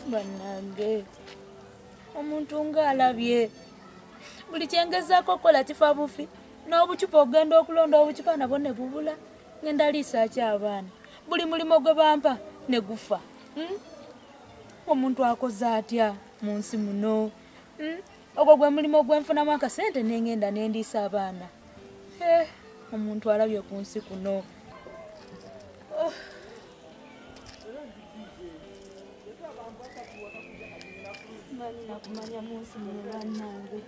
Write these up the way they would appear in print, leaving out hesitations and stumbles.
Bannange, omuntu ng'alabye. Buli kyengezaako okukola kifa bufi. N'obucupa ogenda okulonda obucupa nabwo ne bubula. Ngenda liisa ki abaana. Buli mulimu gwe bampa ne gufa. Omuntu akoze atya mu nsi muno? Ogwo gwe mulimu gwe nfunamu akasente ne ngenda ne ndiisa abaana. Omuntu alabye ku nsi kuno. Manyi nakumanya mu nsi muno bannange.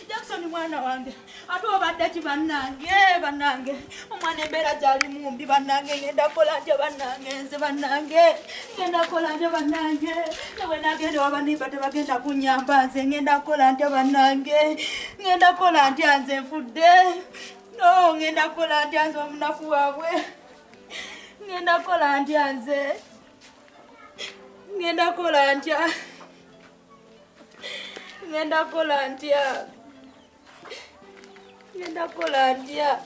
Jackson mwana wange, ate obadde ki bannange, bannange. Omwana embeera gy'ali mumbi bannange, ngenda kukola ntya bannange, nze bannange. Ngenda kukola ntya bannange. Ne bwe nagenda ewa baneighbor tebagenda kunnyamba nze, ngenda kukola ntya bannange. Ngenda kukola ntya nze nfudde. No, ngenda kukola ntya nze omunaku waabwe. Ngenda kukola ntya nze. Ngenda kukola ntya. Ngenda kukola ntya. Ngenda kukola ntya.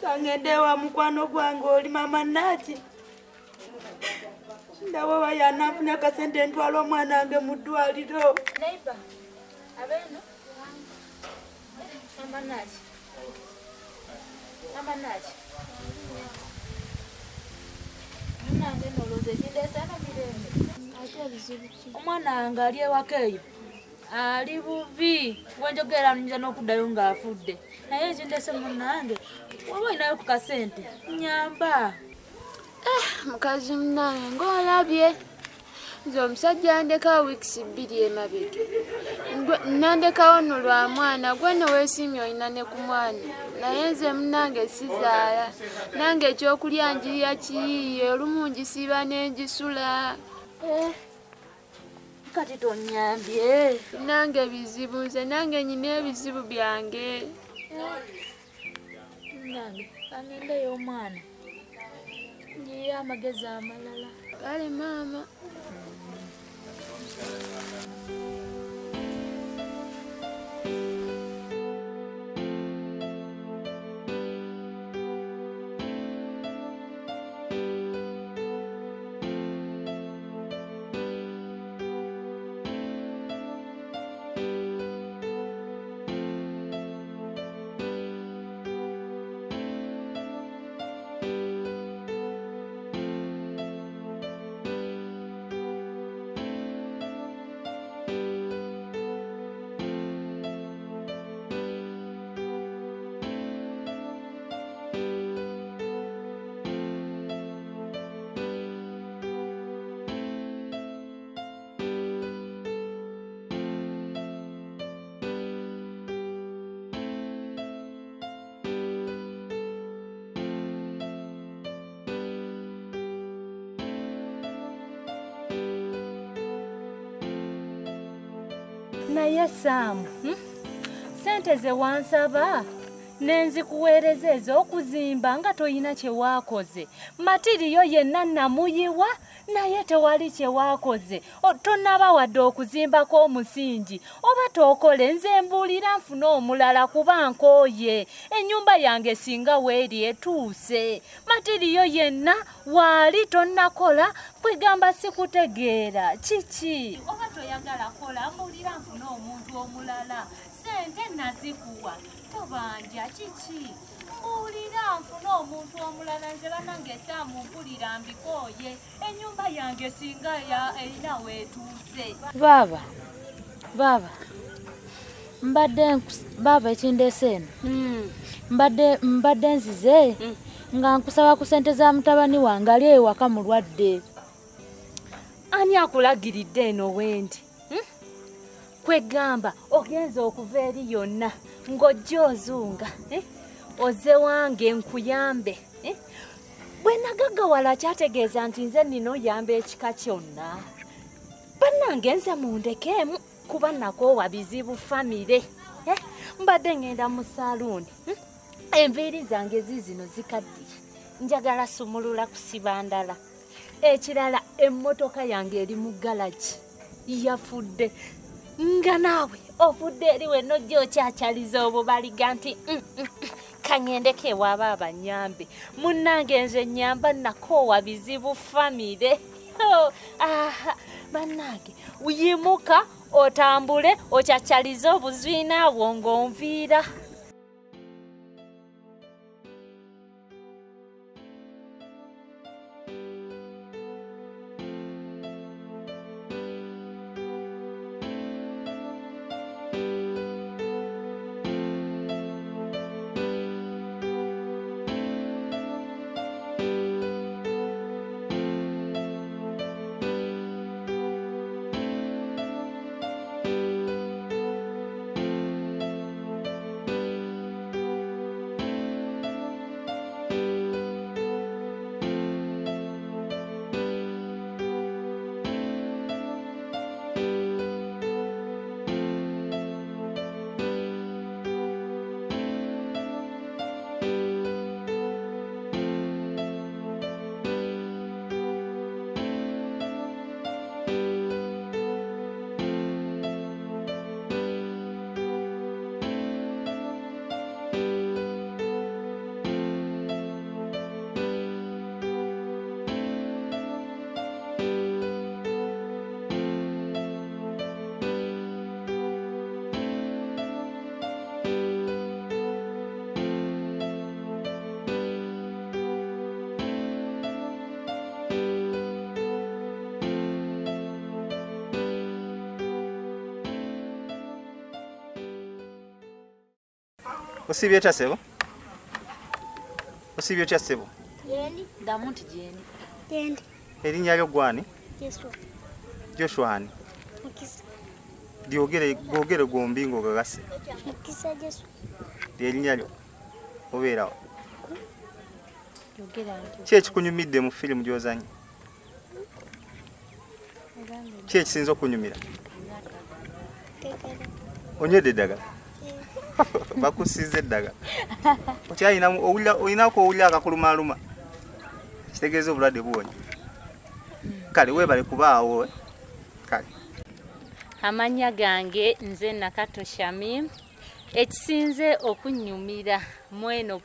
Kangende wa mukwano gwange oli mama Naki. Ndaba oba yananfuna akasente ntwala omwana wange mu ddwaliro. Neighbor, abeeno? Mama Naki. Mama Naki. Munnange nno olowooza ekindeese eno mirembe. Ate ebizibu ki? Omwana wange ali ewaka eyo. Ali bubi. Bwe njogera nnyinza n'okuddayo ng'afudde. Naye ekindeese munnange, oba olinayo ku kasente, nnyamba. Mukazi munnange ng'olabye. Nze omusajja andekawo wiikisi 2 emabega. Nandekawo nno lwa mwana, gwe nno weesiimye olina ne ku mwana. Naye nze munnange sizaala. Nange ekyokulya njirya kiyiiye, olumu ngisiiba ne ngisula. Kati tonnyambye. Nange bizibu, nze nange nnina ebizibu byange. Munnange, kangendeyo omwana. Njiye amagezi amalala. Kale maama. Naye Saamu, sente ze wansaba ne nzikuweereza ez'okuzimba nga toyina kye waakoze. Matiriyo yenna namuyiwa naye tewali kye waakoze. Tonnaba wadde okuzimbako omusingi. Oba tookole nze mbuulira nfune omulala kuba nkooye. Ennyumba yange singa weeri etuuse. Matiriyo yenna waali tonnakola kwegamba sikutegeera. Kiki? Oba toyagala kola mbuulira nfune omuntu omulala. Sente nazikuwa. Tobanja kiki? Mbuulira nfune omuntu omulala nze bannange Saamu mpulira mbikooye. Ennyumba yange singa erina weetuuse. Baaba, baaba, mbadde baaba ekindeese eno. Mbadde nzize nga nkusaba ku ssente za mutabani wange ali ewaka mulwadde. Ani akulagiridde eno wendi? Kwegamba ogenze okuva eri yonna ng'ojja ozunga, ozze wange nkuyambe. Bwe nagaggawala kyategeeza nti nze nnina oyamba ekika kyonna. Bannange nze mundekeemu kuba nakoowa bizibu famire. Mbadde ngenda mu saaluuni. Enviiri zange ziizino zikaddiye. Njagala sumulula kusiba ndala. Ekirala emmotoka yange eri mu galagi yafudde. Nga naawe ofudde eri wenna ojja okyakyaliza obubaliga nti Kaŋŋendeko ewa abanyambe. Munnange nze nnyamba nakoowa bizibu famire. Bannange uyimuka otambule okyacalize obuzwina bwo ng'onviira. Osibye otya ssebo? Osibye otya ssebo? Jendi. Ddamu nti jendi. Jendi. Erinnya lyo gwani? Joshua. Joshua ani? Mukisa. Lyogere googere gombi ng'ogagase. Mukisa Joshua. Erinnya lyo obeerawo? Yogera nti. Ki ekikunyumidde mu firimu gy'ozannya? Ki ekisinza okunyumira? Onywedde eddagala? Bakusize eddagala. Okyalina olinako owulira akakulumaaluma. Kitegeeza obulwadde buwonye. Kale weebale kubaawo. Kale. Amannya gange nze Nakato Shamim. Ekisinze okunnyumira mweno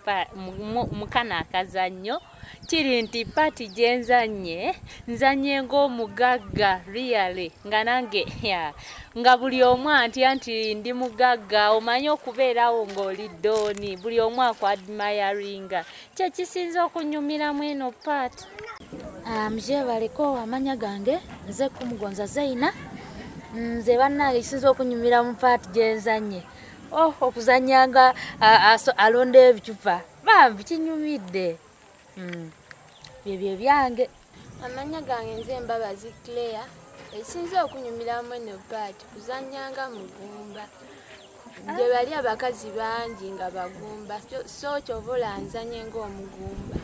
mu kano akazannyo kiri nti paati gye nzannye nzannye ng'omugagga really nga nange nga buli omu antya nti ndi mugagga, omanyi okubeerawo ng'oli ddooni, buli omu akuadmiringa. Kye kisinze okunyumira mweno paati. Mugyebaleko amannya gange nze Kumugonza Zaina. Nze bannange ekisinze okunyumira mu paati gye nzannye okuzannya nga alonda ebicupa bambi kinyumidde. Byebyo byange. Amannya gange nze Mbabazi Claire. Ekisinze okunyumira mweno paati kuzannya nga mugumba. Gye bali abakazi bangi nga bagumba, so ky'oba nzannye ng'omugumba.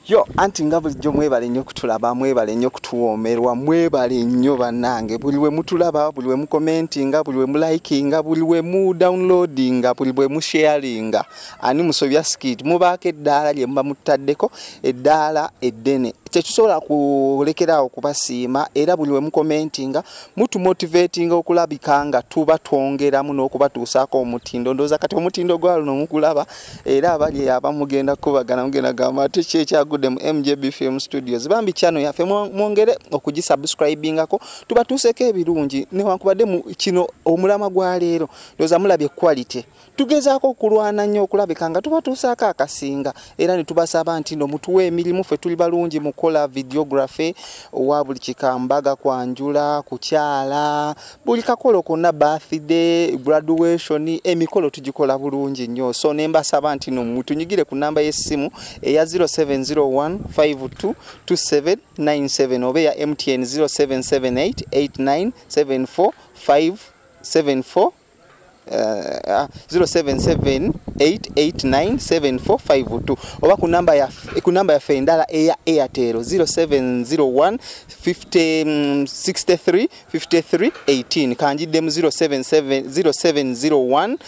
Yo, anti nga bulijjo mwebale nnyo okutulaba, mwebale nnyo okutuwoomerwa, mwebale nnyo bannange. Buli we mutulaba, buli we mukomentinga, buli we mulikinga, buli we mudownloadinga, buli we musharinga. Ani Musobya Skit mubaako eddaala lye muba mutaddeko, eddaala eddene. Tetusobola kulekeraawo kubasiima, era buli we mukomentinga mutumotivatinga okulabika nga tuba twongeramu n'okubatuusaako omutindo. Ndowooza kati omutindo gwa luno mukulaba, era abali abamugenda kubagana mugenda gamba ate ki ekyagudde mu MJB Film Studios. Bambi channel yaffe mwongere okugisubscribingako tubatuuseko ebirungi newankubadde mu kino omulamwa gwa leero. Ndowooza mulabye quality. Tugezaako okulwana nnyo okulabika nga tubatuusaako akasinga, era ne tubasaba nti no mutuwe emirimu, ffe tuli balungi mu kukola videography owa buli kika, mbaga, kwanjula, kukyala, buli kakolo konna, birthday, graduation, emikolo tugikola bulungi nnyo. So ne mbasaba nti no mutunyigire ku namba y'essimu eya 0701 522797 oba eya MTN 0778 8974 574 0778897452 oba ku namba yaffe endala eya Airtel 0701 50 63 53 18. Kanjiddemu 0701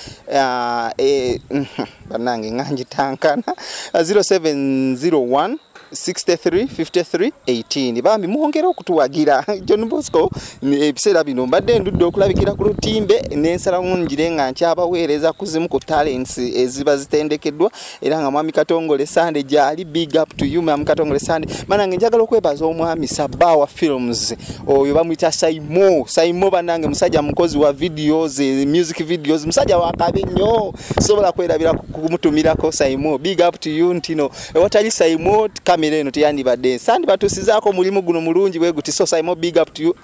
bannange nga ngitankana 0701 63 53 18. Bambi muhongera okutuwagira John Bosco ebiseera bino mbadde ndudde okulabikira ku lutimbe n'ensalawo ngire nga nkyabaweereza kuzimu ku talents eziba zitendekeddwa era nga Mwami Katongole Sande gyali. Big up to you Mwami Katongole Sande. Manange njagala okwebaza omwami Sabawa Films, oyo bamuyita Saimo. Saimo bannange musajja mukozi wa videos, music videos, musajja wakabi nnyo, sobola kwerabira kumutumirako. Saimo, big up to you. Ntino ewatali Saimo kamera eno teyandibadde sandi batusizaako omulimu guno mulungi bwe guti. So Saimo, big up to you.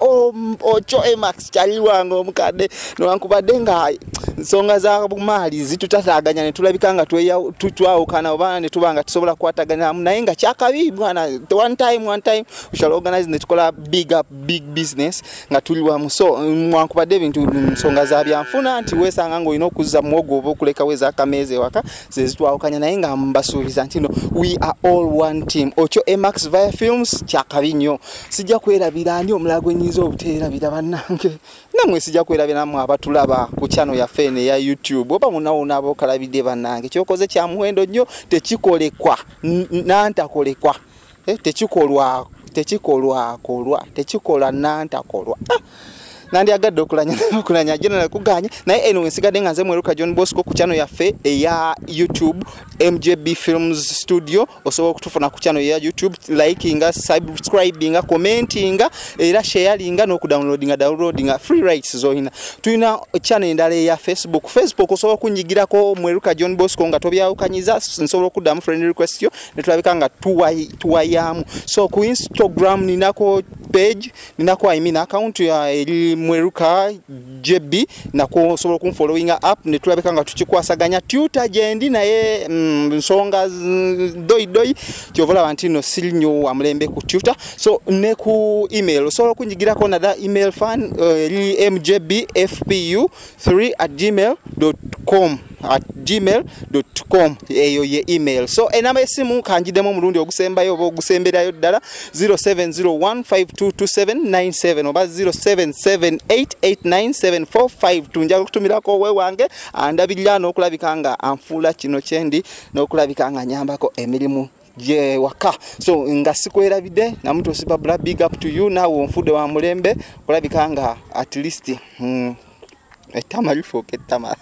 Ocho Emax kyali wange omukadde, newankubadde nga nsonga za bumaali zitutataganya ne tulabika nga twawukana oba ne tuba nga tusobola kukwatagana, naye nga kyakabi bwana, one time we shall organize ne tukola big up big business nga tuli wamu. So mwankubadde ebintu nsonga za byanfuna nti weesanga ng'olina okuzza muwogo oba okulekawo ez'akameeza ewaka ze zitwawukanya, naye nga mbasuubiza nti no we are all one team. Ocho Emax Via Films kyakabi nnyo. Sijja kwerabira ani omulala gwe nnyinza obuteerabira bannange, nammwe sijja kwerabira nammwe abatulaba ku channel yaffe eno eya YouTube oba munawona abookalabidde bannange, kyokoze kya muwendo nnyo, tekikolekwa nantakolekwa, tekikolwa tekikolwakolwa tekikola nantakolwa. Nandyagadde okulanya general kuganya, naye eno nsigadde nga nze Mweruka John Bosco ku channel yaffe eya YouTube MJB Films Studio. Osobola okutufuna ku channel ya YouTube, likinga, subscribinga, commentinga era sharinga n'okudownloadinga downloadinga free rights zoyina. Tulina channel endala eya Facebook. Facebook osobola okunyigirako Mweruka John Bosco nga tobyawukanyiza, nsobola okuddamu friend request yo ne tulabika nga tuwayamu. So ku Instagram ninako page, ninako I mean account ya eri Mweruka JB, nako osobola okunfollowinga up ne tulabika nga tukikwasaganya. Twitter gyendi naye nsonga doi doi, kyova olaba nti no siri nnyo wa mulembe ku Twitter. So ne ku email osobola okunyigirako nada email fan eri mjbfpu3@gmail.com @gmail.com, eyo ye email. So enamba esimu kanjidemu omulundi ogusembayo oba ogusemberayo ddala 0701522797 oba 0778897452. Njagala okutumirako owe wange andabirira n'okulabika nga anfuula kino kyendi n'okulabika nga nyambako emirimu gye waka. So nga sikwerabidde namuntu osibabula, big up to you. Naawe onfudde wa mulembe okulabika nga at least ettama lifuuka ettama.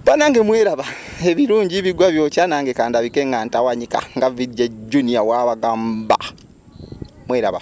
Banange mweraba ebirungi bigwa byokya, nange kandabike nga ntawanyika nga VJ Junior wabagamba. Mweraba.